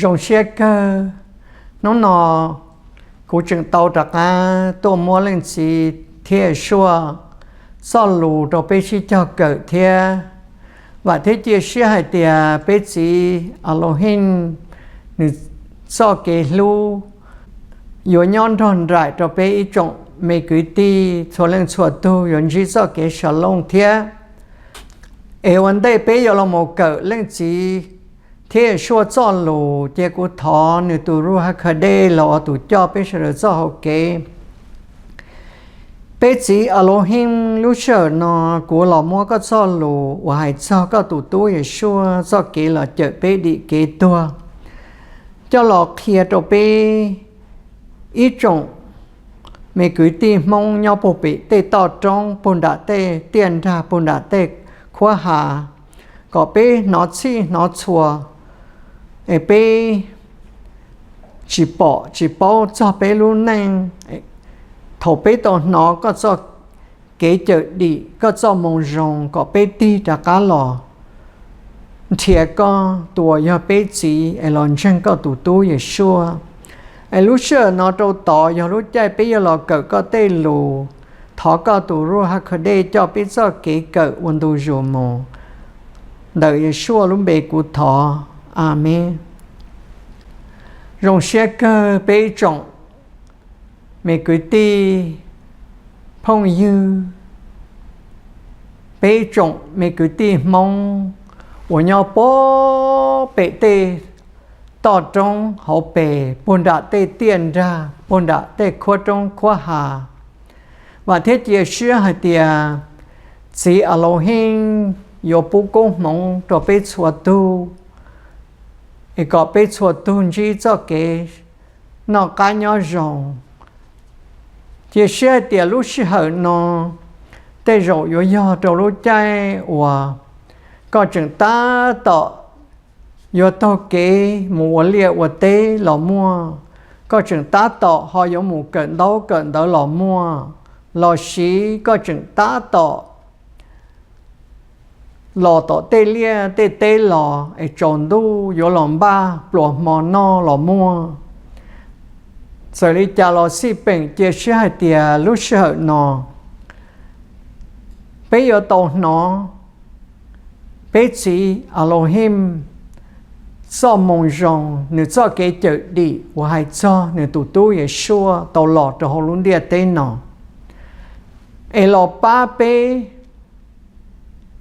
Zoo siab kawg, hnub no kuv tseem tau rov qab tuaj muab Leej Txiv thiab Suaj txoj lus rau peb sib cog kawm thiab. Vam thiab cia siab hais tias peb txiv Alohim nws txoj kev hlub yuav nyob nrog nraim rau peb ib tsoom me kwv tij txhua leej txhua tug yuav ntsib txoj kev shalom thiab. Es ua ntej peb yuav los mus kawm Leej Txiv thiab Suaj txoj lus, ces kuv thov nws tus Ruj Ha Khas Dej los ua tus coj peb sawv daws txoj hau kev. Peb txiv Alohim, lub sij hawm no kuv los muab koj txoj lus uas hais txog koj tus tub Yesuaj txoj kev los cawm peb dim kev tuag coj los qhia rau peb ib tsoom me kwv tij Hmoob nyob puag pem tej toj roob, puag nram tej tiaj nrag, puag nram tej khuab ha, kom peb hnov txhij hnov txhua, es peb tsis pom tsis paub txog peb lub neej. Thaum peb tau hnov koj txoj kev cawm dim, koj txoj moo zoo, kom peb tig rov qab los nrhiav koj tus uas yog peb txiv es los ntseeg koj tus tub Yesuaj. Es lub sij hawm no rau tod yog lub caij peb yuav los kawm koj tej lus. Thov koj tus Ruj Ha Khas Dej coj peb txoj kev kawm ua ntu zus mus. Ntawm Yesuaj lub npe kuv thov, Amees. Zoo siab kawg peb ib tsoom me kwv tij phooj ywg, peb ib tsoom me kwv tij Hmoob uas nyob puag pem tej toj roob hauv pes, puag nram tej tiaj nrag, puag nram tej khuab roob khuab ha. Vam thiab cia siab hais tias txiv Alohim yuav pub koob hmoov rau peb txhua tug, es kom peb txhua tug ntsib txoj kev noj qab nyob zoo. Cia siab hais tias lub sij hawm no tej zaum yuav yog rau lub caij uas koj tseem tab tom yuav taug kev mus ua liaj ua teb los muaj, koj tseem tab tom ho yuav mus kawm ntaub kawm ntawv los muaj, los sis koj tseem tab tom los tom tej liaj tej teb los es tsaus ntuj yuav los npaj pluas hmo noj los muaj. Txawm li cas los xij peem cia siab hais tias lub sij hawm no peb yuav tau hnov peb txiv Alohim txoj moo zoo, nws txoj kev cawm dim uas hais txog nws tus tub Yesuaj tau los rau hauv lub ntiaj teb no, es los pab peb,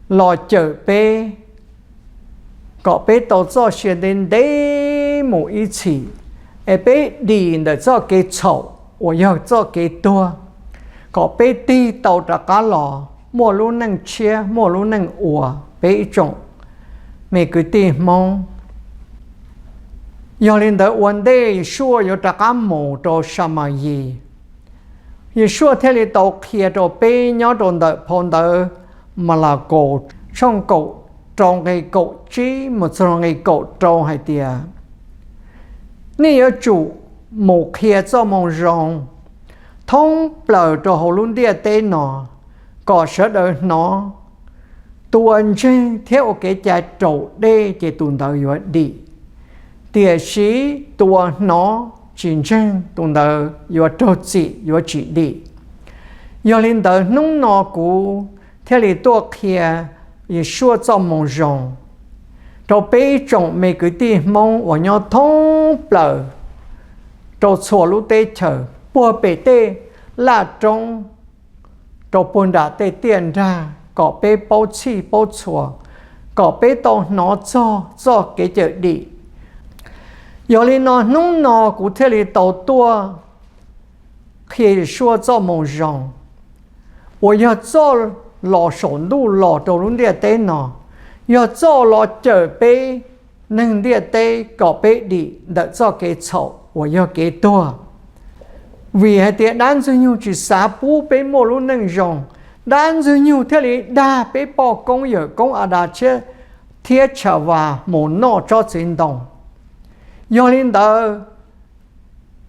los cawm peb, kom peb tau txoj sia ntev ntev mus ib txhis, es peb dim ntawm txoj kev txhaum uas yog txoj kev tuag, kom peb tig tau rov qab los muaj lub neej tshiab, muaj lub neej ua, peb ib tsoom me kwv tij Hmoob. Yog li ntawd ua ntej Yesuaj yuav rov qab mus rau Samayis, Yesuaj thiaj li tau qhia rau peb nyob rau ntawm phau ntawv Malakaus tshooj kaum rau nqe kaum tsib mus txog nqe kaum rau hais tias, nej yuav tsum mus qhia txoj moo zoo thoob plaws rau hauv lub ntiaj teb no, kom sawv daws hnov. Tus uas ntseeg thiab ua kev cai raus dej ces tus ntawd yuav dim, tiam sis tus uas hnov tsis ntseeg tus ntawd yuav raug txim yuav tsis dim. Yog li ntawd hnub no kuv thiaj li tuaj qhia Yesuaj txoj moo zoo rau peb ib tsoom me kwv tij Hmoob uas nyob thoob plaws rau txhua lub teb chaws, puag pem tej laj roob rau puag nram tej tiaj nrag, kom peb paub txhij paub txhua, kom peb tau hnov txog txoj kev cawm dim. Yog li no hnub no kuv thiaj li tau tuaj qhia Yesuaj txoj moo zoo, uas yog txoj los saum ntuj los rau lub ntiaj teb no, yog txoj los cawm peb neeg ntiaj teb kom peb dim ntawm txoj kev txhaum uas yog kev tuag. Vim hais tias dab Ntxwg Nyoog tsis xav pub peb muaj lub neej zoo, dab Ntxwg Nyoog thiaj li dag peb poj koob yawm koob Adas thiab Chas Vas mus noj tsob txiv ntoo. Yog li ntawd,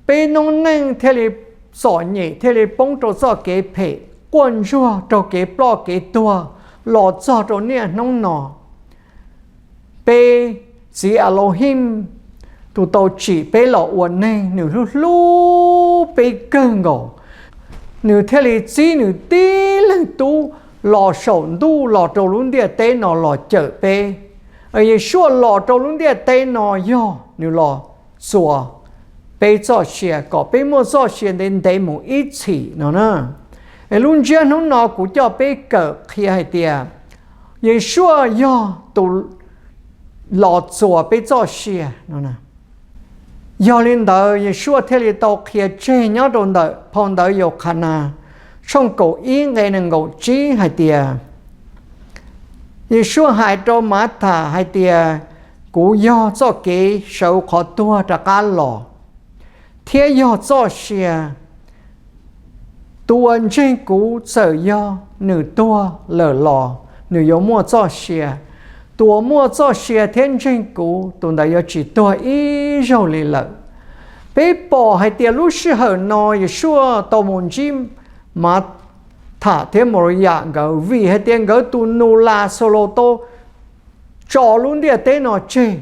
peb noob neej thiaj li txom nyem, thiaj li poob rau txoj kev phem, quaj ntsuag raug kev ploj kev tuag los txog rau niaj hnub no. Peb Txiv Aluhim, tus tau tsim peb los ua neeg, nws hlub hlub peb kawg nkaus, nws thiaj li txib nws tib leeg tub los saum ntuj los rau lub ntiaj teb no los cawm peb. Yeshua los rau lub ntiaj teb no yog nws los txuas peb txoj sia kom peb muaj txoj sia ntev ntev mus ib txhis no na. Lub ntsiab hnub no kuv coj peb kawm qhia hais tias Yeshua yog tus los txuas peb txoj sia no. Yog li ntawd Yeshua thiaj li tau qhia tseg nyob rau ntawm phau ntawv Yaukhanas tshooj kaum ib nqe nees nkaum tsib hais tias, Yeshua hais rau Mathas hais tias, kuv yog txoj kev sawv qhov tuag rov qab los, thiab yog txoj sia. Tus uas ntseeg kuv txawm yog nws tuag lawm los nws yuav muaj txoj sia. Tus uas muaj txoj sia thiab ntseeg kuv, tus ntawd yuav tsis tuag ib zaug li lawm. Peb pom hais tias lub sij hawm no Yeshua tau mus ntsib Mathas thiab Mauriyas nkawd vim hais tias nkawd tus nus Laxalus tau tso lub ntiaj teb no tseg,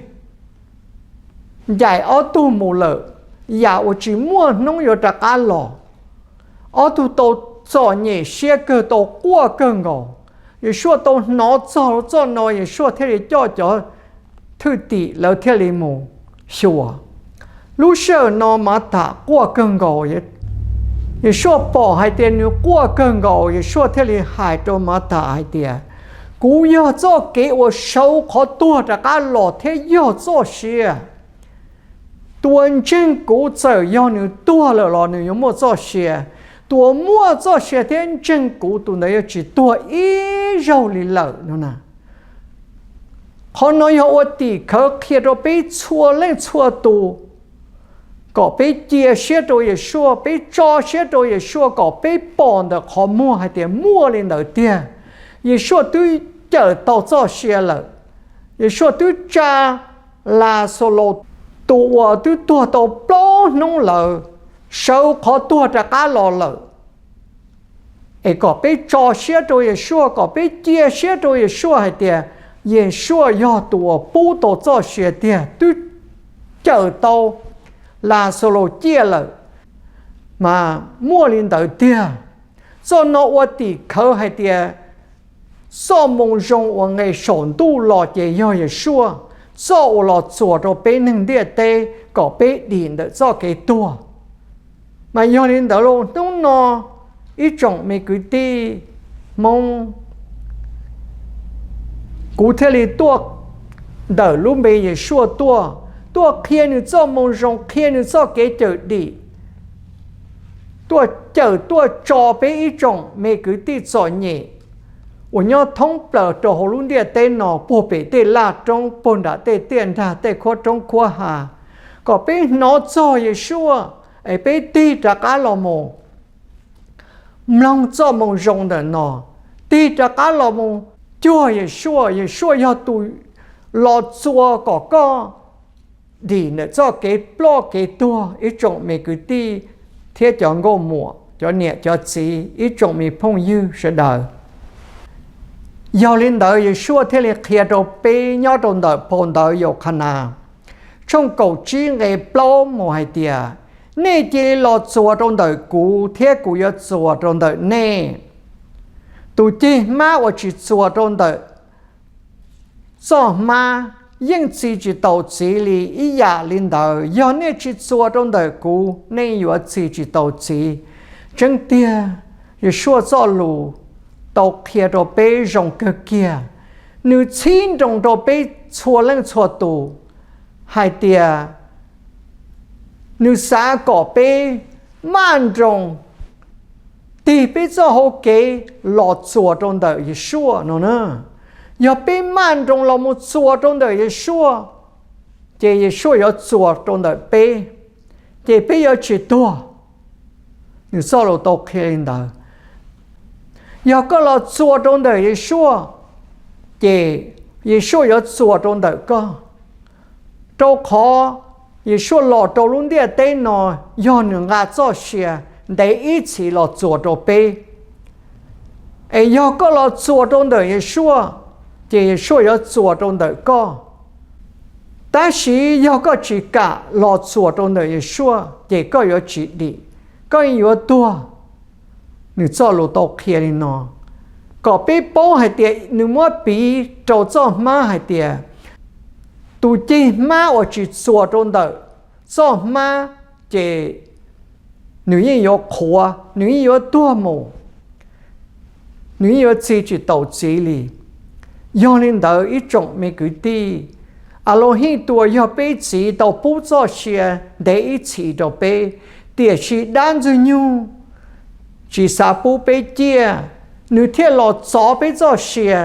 ncaim ob tug mus lawm, yam uas tsis muaj hnub yuav rov qab los. Ob tug tau txom nyem siab kawg, tau quaj kawg nkaus. Yeshua tau hnov txog txoj no, Yeshua thiaj li coj cov thwj tim lawv thiaj li mus xyuas. Lub sij hawm no Mathas quaj kawg nkaus. Yeshua pom hais tias nws quaj kawg nkaus, Yeshua thiaj li hais rau Mathas hais tias, kuv yog txoj kev uas sawv qhov tuag rov qab los thiab yog txoj sia. Tus uas ntseeg kuv txawm yog nws tuag lawm los nws yuav muaj txoj sia. Tus uas muaj txoj sia thiab ntseeg kuv, tus ntawd yuav tsis tuag ib zaug li lawm no na. Qhov no yog ua tim khawv qhia rau peb txhua leej txhua tus kom peb cia siab rau Yeshua, peb tso siab rau Yeshua kom peb pom ntawm qhov muag hais tias muaj li ntawd tiag. Yeshua twb cawm tau txoj sia lawm. Yeshua twb tsa Laxalus, tus uas twb tuag tau plaub hnub lawm, sawv qhov tuag rov qab los lawm. Es kom peb tso siab rau Yeshua, kom peb cia siab rau Yeshua hais tias Yeshua yog tus uas pub tau txoj sia tiag, twb cawm tau Laxalus ciaj lawm, mas muaj li ntawd tiag. Txoj no ua tim khawv hais tias txoj moo zoo uas nqes saum ntuj los ces yog Yeshua, txoj uas los txuas rau peb neeg ntiaj teb kom peb dim ntawm txoj kev tuag. Mas yog li ntawd los hnub no ib tsoom me kwv tij Hmoob, kuv thiaj li tuaj ntawm lub npe Yeshua tuaj, tuaj qhia nws txoj moo zoo, qhia nws txoj kev cawm dim, tuaj cawm tuaj tso peb ib tsoom me kwv tij txom nyem uas nyob thoob plaws rau hauv lub ntiaj teb no, puag pem tej laj roob, puag nram tej tiaj nrag, tej khuab roob khuab ha, kom peb hnov txog Yeshua, es peb tig rov qab los mus mloog txoj moo zoo ntawm no, tig rov qab los mus cuag Yeshua. Yeshua yog tus los txuas kom koj dim ntawm txoj kev ploj kev tuag, ib tsoom me kwv tij thiab cov nkauj muam, cov niam cov txiv, ib tsoom me phooj ywg sawv daws. Yog li ntawd Yeshua thiaj li qhia rau peb nyob rau ntawm phau ntawv Yaukhanas tshooj kaum tsib nqe plaub mus hais tias, nej cia li los txuas rau ntawm kuv thiab kuv yuav txuas rau ntawm nej. Tus ceg hmab uas tsis txuas rau ntawm txoj hmab yeej txi tsis tau txiv li. Ib yam li ntawd, yog nej tsis txuas rau ntawm kuv, nej yuav txi tsis tau txiv. Tseeb tiag, Yeshua txoj lus tau qhia rau peb zoo kawg kiag. Nws txhib nroo rau peb txhua leej txhua tus hais tias nws xav kom peb maj nroos tig peb txoj hau kev los txuas rau ntawm Yeshua no na. Yog peb maj nroos los mus txuas rau ntawm Yeshua, ces Yeshua yuav txuas rau ntawm peb, ces peb yuav tsis tuag. Nws txoj lus tau qhia li ntawd. Yog koj los txuas rau ntawm Yeshua, ces Yeshua yuav txuas rau ntawm koj. Rau qhov Yeshua los rau lub ntiaj teb no yog nws nqa txoj sia ntev ib txhis los txuas rau peb. Es yog koj los txuas rau ntawm Yeshua, ces Yeshua yuav txuas rau ntawm koj. Tab sis yog koj tsis kam los txuas rau ntawm Yeshua, ces koj yuav tsis dim, koj yeej yuav tuag. Nws txoj lus tau qhia li no, kom peb paub hais tias nws muab piv rau txoj hmab hais tias, tus ceg hmab uas tsis txuas rau ntawm txoj hmab, ces nws yeej yuav qhuav, nws yeej yuav tuag mus, nws yeej yuav txi tsis taus txiv li. Yog li ntawd ib tsoom me kwv tij, Alohim tus uas yog peb txiv tau pub txoj sia ntev ib txhis rau peb, tiam sis dab ntxwg nyoog tsis xav pub peb ciaj, nws thiaj los txov peb txoj sia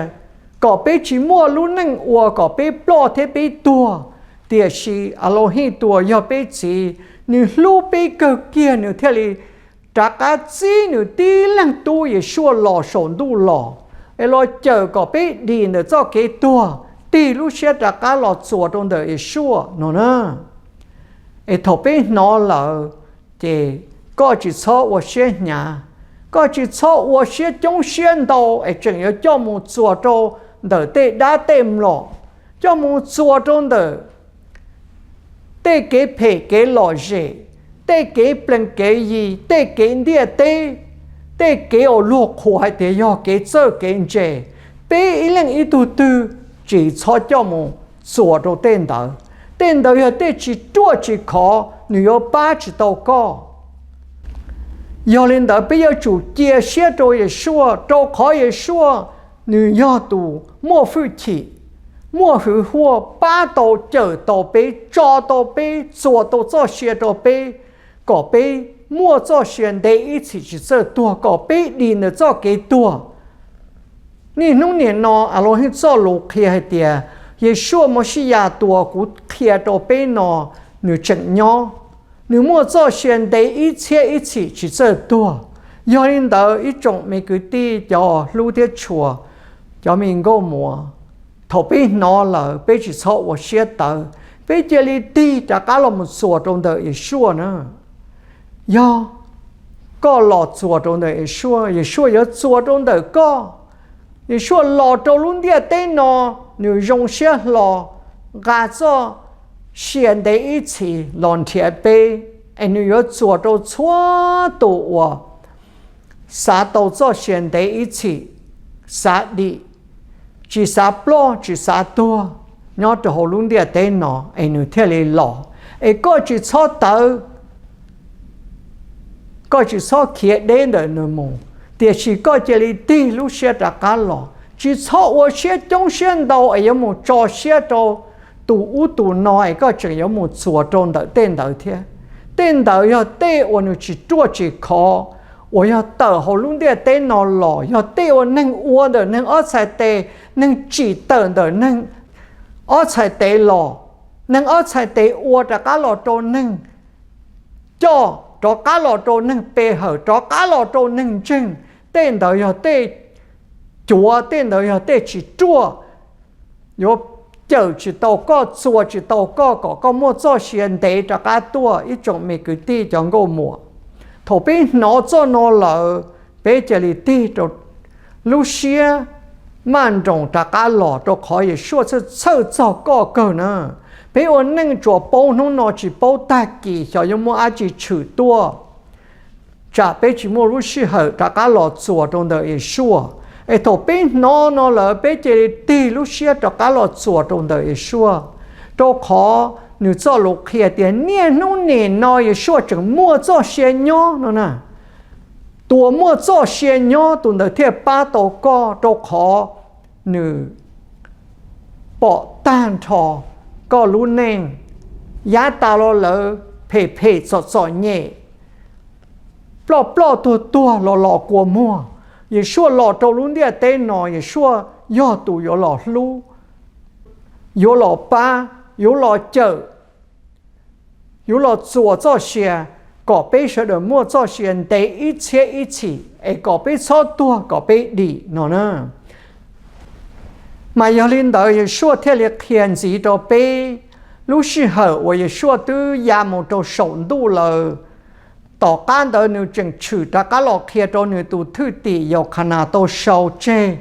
kom peb tsis muaj lub neej ua, kom peb ploj thiab peb tuag. Tiam sis Alohim tus uas yog peb txiv, nws hlub peb kawg kiag, nws thiaj li rov qab txib nws tib leeg tub Yeshua los saum ntuj los, es los cawm kom peb dim ntawm txoj kev tuag, tig lub siab rov qab los txuas rau ntawm Yeshua no na. Es thaum peb hnov lawm, ces koj tsis txhob ua siab hnyav, koj tsis txhob ua siab coob siab ntau es tseem yuav coj mus txuas rau ntawm tej dab tej mlom, coj mus txuas rau ntawm tej kev phem kev lom zem, tej kev plees kev yi, tej kev ntiaj teb, tej kev uas luag qhuas hais tias yog kev txawj kev ntse. Peb ib leej ib tug twg tsis txhob coj mus txuas rau tej ntawd. Tej ntawd yog tej tsis ruaj tsis khov, nws yuav pab tsis tau koj. Yog li ntawd peb yuav tsum cia siab rau Yeshua, rau qhov Yeshua nws yog tus muaj hwj chim, muaj hwv huaj, pab tau cawm tau peb, tso tau peb, txuas tau txoj sia rau peb, kom peb muaj txoj sia ntev ib txhis tsis txawj tuag, kom peb dim ntawm txoj kev tuag. Niaj hnub nim no Alohim txoj lus qhia hais tias, Yeshua Moshiya tus uas kuv qhia rau peb no, nws tseem nyob, nws muaj txoj sia ntev ib txhiab ib txhis tsis txawj tuag. Yog li ntawd ib tsoom me kwv tij cov hlub thiab tshua, cov me nkauj muam, thaum peb hnov lawm peb tsis txhob ua siab tawv, peb cia li tig rov qab los mus txuas rau ntawm Yeshua na. Yog koj los txuas rau ntawm Yeshua, Yeshua yuav txuas rau ntawm koj. Yeshua los rau lub ntiaj teb no, nws zoo siab hlo nqa txoj sia ntev ib txhis los nrhiav peb, es nws yuav txuas rau txhua tus uas xav tau txoj sia ntev ib txhis, xav dim, tsis xav ploj tsis xav tuag nyob rau hauv lub ntiaj teb no, es nws thiaj li los. Es koj tsis txhob tawv, koj tsis txhob khiav deb ntawm nws mus, tiam sis koj cia li tig lub siab rov qab los. Tsis txhob ua siab coob siab ntau es yuav mus tso siab rau tus ub tus no es koj tseem yuav mus txuas rau ntawm tej ntawd thiab. Tej ntawd yog tej uas nws tsis ruaj tsis khov, uas yog tawm hauv lub ntiaj teb no los, yog tej uas neeg ua ntawm neeg ob txhais tes, neeg tsim tawm ntawm neeg ob txhais tes los, neeg ob txhais tes ua rov qab los rau neeg, coj rov qab los rau neeg pe hawm, rov qab los rau neeg ntseeg. Tej ntawd yog tej cuav, tej ntawd yog tej tsis ruaj, yuav cawm tsis tau koj, txuas tsis tau koj kom koj muaj txoj sia ntev rov qab tuaj ib tsoom me kwv tij cov nkauj muam. Thaum peb hnov txoj no lawm, peb cia li tig rau lub siab maj nroos rov qab los, rau qhov Yeshua txhawj txhawj txog koj kawg na. Peb ua neej tsuas paub hnub no tsis paub tag kis xyov yuav muaj dab tsi tshwm tuaj. Tsam peb tsis muaj lub sij hawm rov qab los txuas rau ntawm Yeshua. Es thaum peb hnov no lawm peb cia li tig lub siab rov qab los txuas rau ntawm Yeshua, rau qhov nws txoj lus qhia tias niaj hnub nim no Yeshua tseem muaj txoj sia nyob no na. Tus uas muaj txoj sia nyob tus ntawd thiaj pab tau koj, rau qhov nws pom tag nrho koj lub neej, yav tas los lawm phem phem txom txom nyem, ploj ploj tuag tuag los los kua muag. Yeshua los rau lub ntiaj teb no, Yeshua yog tus yuav los hlub, yuav los pab, yuav los cawm, yuav los txuas txoj sia, kom peb sawv daws muaj txoj sia ntev ib txhiab ib txhis es kom peb txhob tuag kom peb dim no na. Mas yog li ntawd Yesuaj thiaj li qhia ntxiv rau peb, lub sij hawm uas Yesuaj twb ya mus rau saum ntuj lawm, tom qab ntawd nws tseem tshwm rov qab los qhia rau nws tus thwj tim Yaukhanas tau sau tseg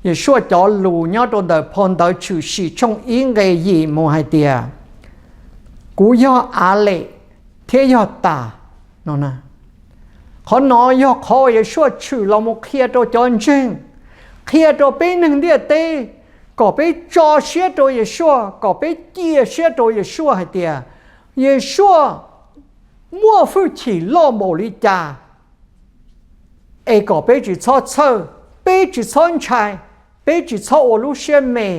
Yesuaj cov lus nyob rau ntawm phau ntawv Tshwm Sim tshooj ib nqe yim mus hais tias, kuv yog Alem thiab yog Tas no. Qhov no yog qhov uas Yesuaj tshwm los mus qhia rau cov ntseeg, qhia rau peb neeg ntiaj teb, kom peb tso siab rau Yesuaj, kom peb cia siab rau Yesuaj hais tias Yesuaj muaj hwj chim loj npaum li cas, es kom peb tsis txhob txhawj, peb tsis txhob ntshai, peb tsis txhob ua lub siab me,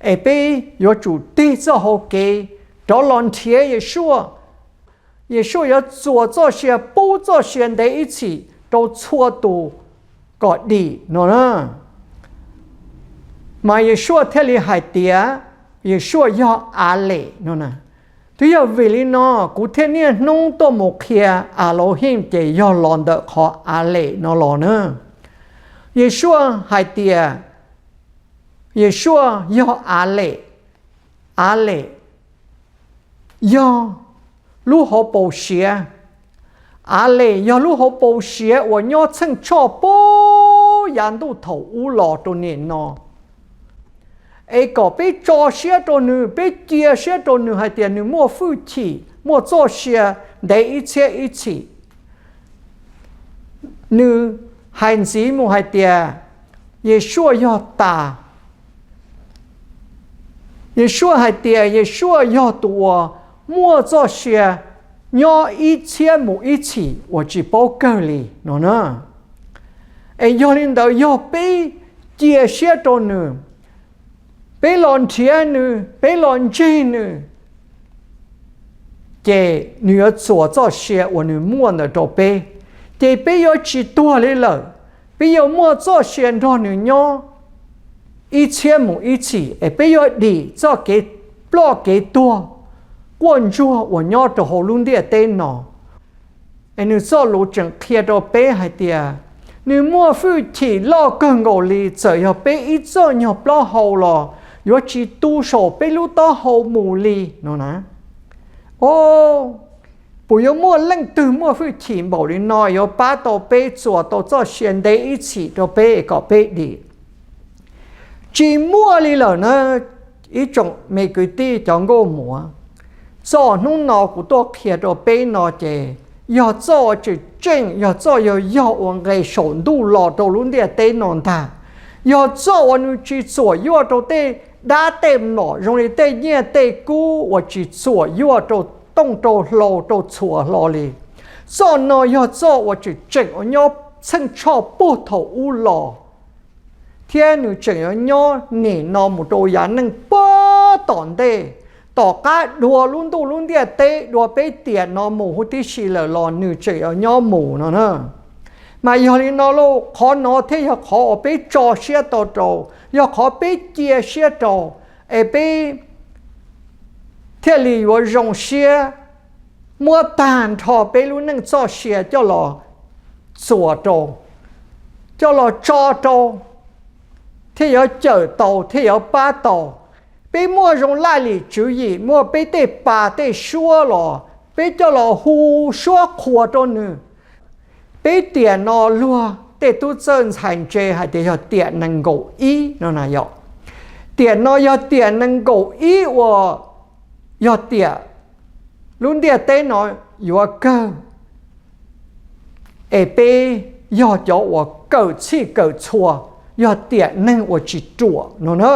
es peb yuav tsum tig txoj hau kev rov los nrhiav Yesuaj. Yesuaj yuav txuas txoj sia, pub txoj sia ntev ib txhis rau txhua tus kom dim no na. Mas Yesuaj thiaj li hais tias Yesuaj yog Alem no na. Twb yog vim li no kuv thiaj niaj hnub tuaj mus qhia Alohim ces yog los ntawm qhov Alem no los na. Yesuaj hais tias Yesuaj yog Alem. Alem yog lub hauv paus siav. Alem yog lub hauv paus siav uas nyob txheej tshoj puag yav ntuj thaum ub los rau nim no. Es kom peb tso siab rau nws, peb cia siab rau nws hais tias nws muaj hwj chim, muaj txoj sia ntev ib txhiab ib txhis. Nws hais ntxiv mus hais tias Yesuaj yog Tas. Yesuaj hais tias Yesuaj yog tus uas muaj txoj sia nyob ib txhiab mus ib txhis uas tsis paub kawg li no na. Es yog li ntawd yog peb cia siab rau nws, peb los nrhiav nws, peb los ntseeg nws, ces nws yuav txuas txoj sia uas nws muaj ntawd rau peb, ces peb yuav tsis tuag li lawm. Peb yuav muaj txoj sia nrog nws nyob ib txhiab mus ib txhis, es peb yuav dim txoj kev ploj kev tuag quaj ntsuag uas nyob rau hauv lub ntiaj teb no. Es nws txoj lus tseem qhia rau peb hais tias nws muaj hwj chim loj kawg nkaus li, txawm yog peb ib txoj nyuag plaub hau los yuav tsis tu saum peb lub taub hau mus li no na. O, puas yuav muaj leej twg muaj hwj chim npaum li no yuav pab tau peb txuas tau txoj sia ntev ib txhis rau peb kom peb dim? Tsis muaj li lawm na. Ib tsoom me kwv tij cov nkauj muam, txoj hnub no kuv tuaj qhia rau peb no ces yog txoj uas tseem tseem, yog txoj yog yog uas nqes saum ntuj los rau lub ntiaj teb no ntag. Yog txoj uas nws tsis txuam yuaj rau tej dab tej mlom zoo li tej nyiaj tej kub uas tsis txuam yuaj rau tooj rau hlau rau txhuas hlo li. Txoj no yog txoj uas tseem tseem uas nyob txheej tshoj puag thaum ub los, thiab nws tseem yuav nyob nim no mus rau yav neej puag tom ntej. Tom qab dua lub ntuj lub ntiaj teb, dua peb tiam no mus huv tib si lawm los nws tseem yuav nyob mus no na. Mas yog li no lauj, qhov no thiaj yog qhov uas peb tso siab tau rau, yog qhov peb cia siab rau, es peb thiaj li yuav zoo siab muab tag nrho peb lub neej txoj sia coj los txuas rau, coj los tso rau, thiaj yuav cawm tau, thiaj yuav pab tau. Peb muaj zoo laj lim tswv yim, muaj peb tej pas tej suab los peb coj los hu suab qhuas rau nws. Peb tiam no luag tej tub txawj ntxhais ntse hais tias yog tiam nees nkaum ib no na yom. Tiam no yog tiam nees nkaum ib uas yog tiam lub ntiaj teb no yuav kawg, es peb yog cov uas kawm txhij kawm txhua, yog tiam neeg uas tsis ruam no na.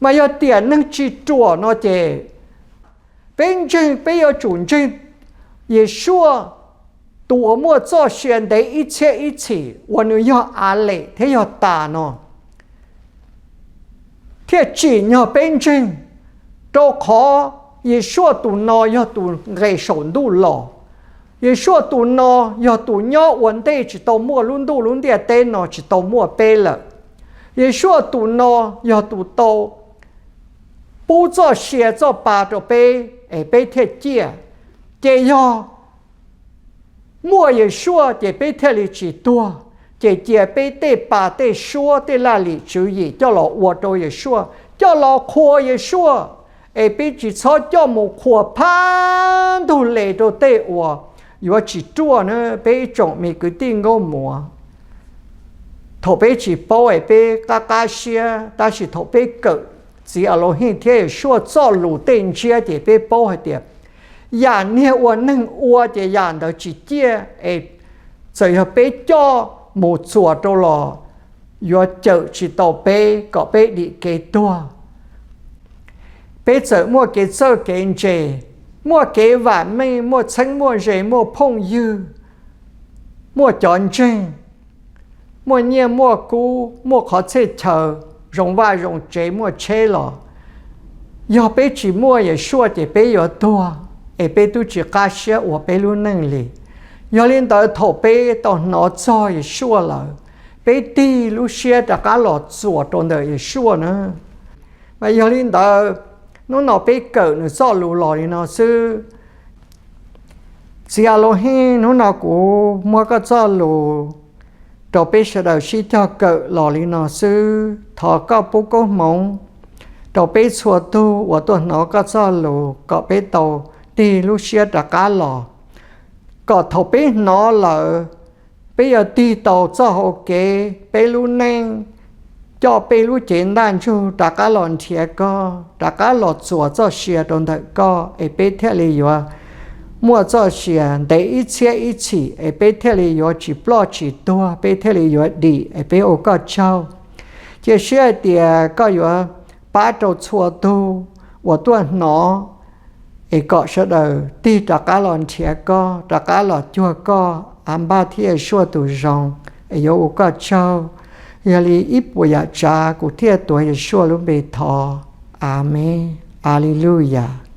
Mas yog tiam neeg tsis ruam no ces peb ntseeg, peb yuav tsum ntseeg Yesuaj, tus uas muaj txoj sia ntev ib txhiab ib txhis uas nws yog Alem thiab yog Tas no, thiaj tsim nyog peb ntseeg, rau qhov Yesuaj tus no yog tus nqes saum ntuj los. Yesuaj tus no yog tus nyob ua ntej tsis tau muaj lub ntuj lub ntiaj teb no, tsis tau muaj peb lawm. Yesuaj tus no yog tus tau pub txoj sia txoj pa rau peb es peb thiaj ciaj. Ces yog muaj Yesuaj ces peb thiaj li tsis tuag. Ces cia peb tej pa tej suab tej laj lim tswv yim coj los ua rau Yesuaj, coj los qhuas Yesuaj, es peb tsis txhob coj mus qhuas phab ntug le rau tej uas yuav tsis ruaj na peb ib tsoom me kwv tij nkauj muam. Thaum peb tsis paub es peb qab qab siab, tab sis thaum peb kawm txiv Alauhij thiab Yesuaj txoj lus tej ntsiab ces peb paub hais tias yam niag uas neeg ua ces yam ntawd tsis ciaj, es txawm yog peb coj mus txuas rau los yuav cawm tsis tau peb kom peb dim kev tuag. Peb txawm muaj kev txawj kev ntse, muaj kev vam meej, muaj txheeb muaj ze, muaj phooj ywg, muaj cov ntseeg, muaj nyiaj muaj kub, muaj qhov txhia chaw, zoo vaj zoo tsev, muaj tsheb los, yog peb tsis muaj Yesuaj ces peb yuav tuag, es peb twb tsis qab siab ua peb lub neej li. Yog li ntawd thaum peb tau hnov txog Yesuaj lawm, peb tig lub siab rov qab los txuas rau ntawm Yesuaj na. Mas yog li ntawd, hnub no peb kawm nws txoj lus los li no xwb. Txiv Alauhij, hnub no kuv muab koj txoj lus rau peb sawv daws sib cog kawm los li no xwb. Thov koj pub koob hmoov rau peb txhua tug uas tuaj hnov koj txoj lus kom peb tau tig lub siab rov qab los, kom thaum peb hnov lawm, peb yuav tig tau txoj hau kev peb lub neej, coj peb lub cev ntaj ntsug rov qab los nrhiav koj, rov qab los txuas txoj sia rau ntawm koj, es peb thiaj li yuav muaj txoj sia ntev ib txhiab ib txhis, es peb thiaj li yuav tsis ploj tsis tuag, peb thiaj li yuav dim, es peb ua koj tsaug. Cia siab hais tias koj yuav pab rau txhua tug uas tuaj hnov, es kom sawv daws tig rov qab los nrhiav koj, rov qab los cuag koj, A Npaj thiab Yesuaj tus zoo, es yuav ua koj tsaug. Yog li ib puas yam tsav kuv thiaj tuav Yesuaj lub npe thov. Amees. Aleluyas.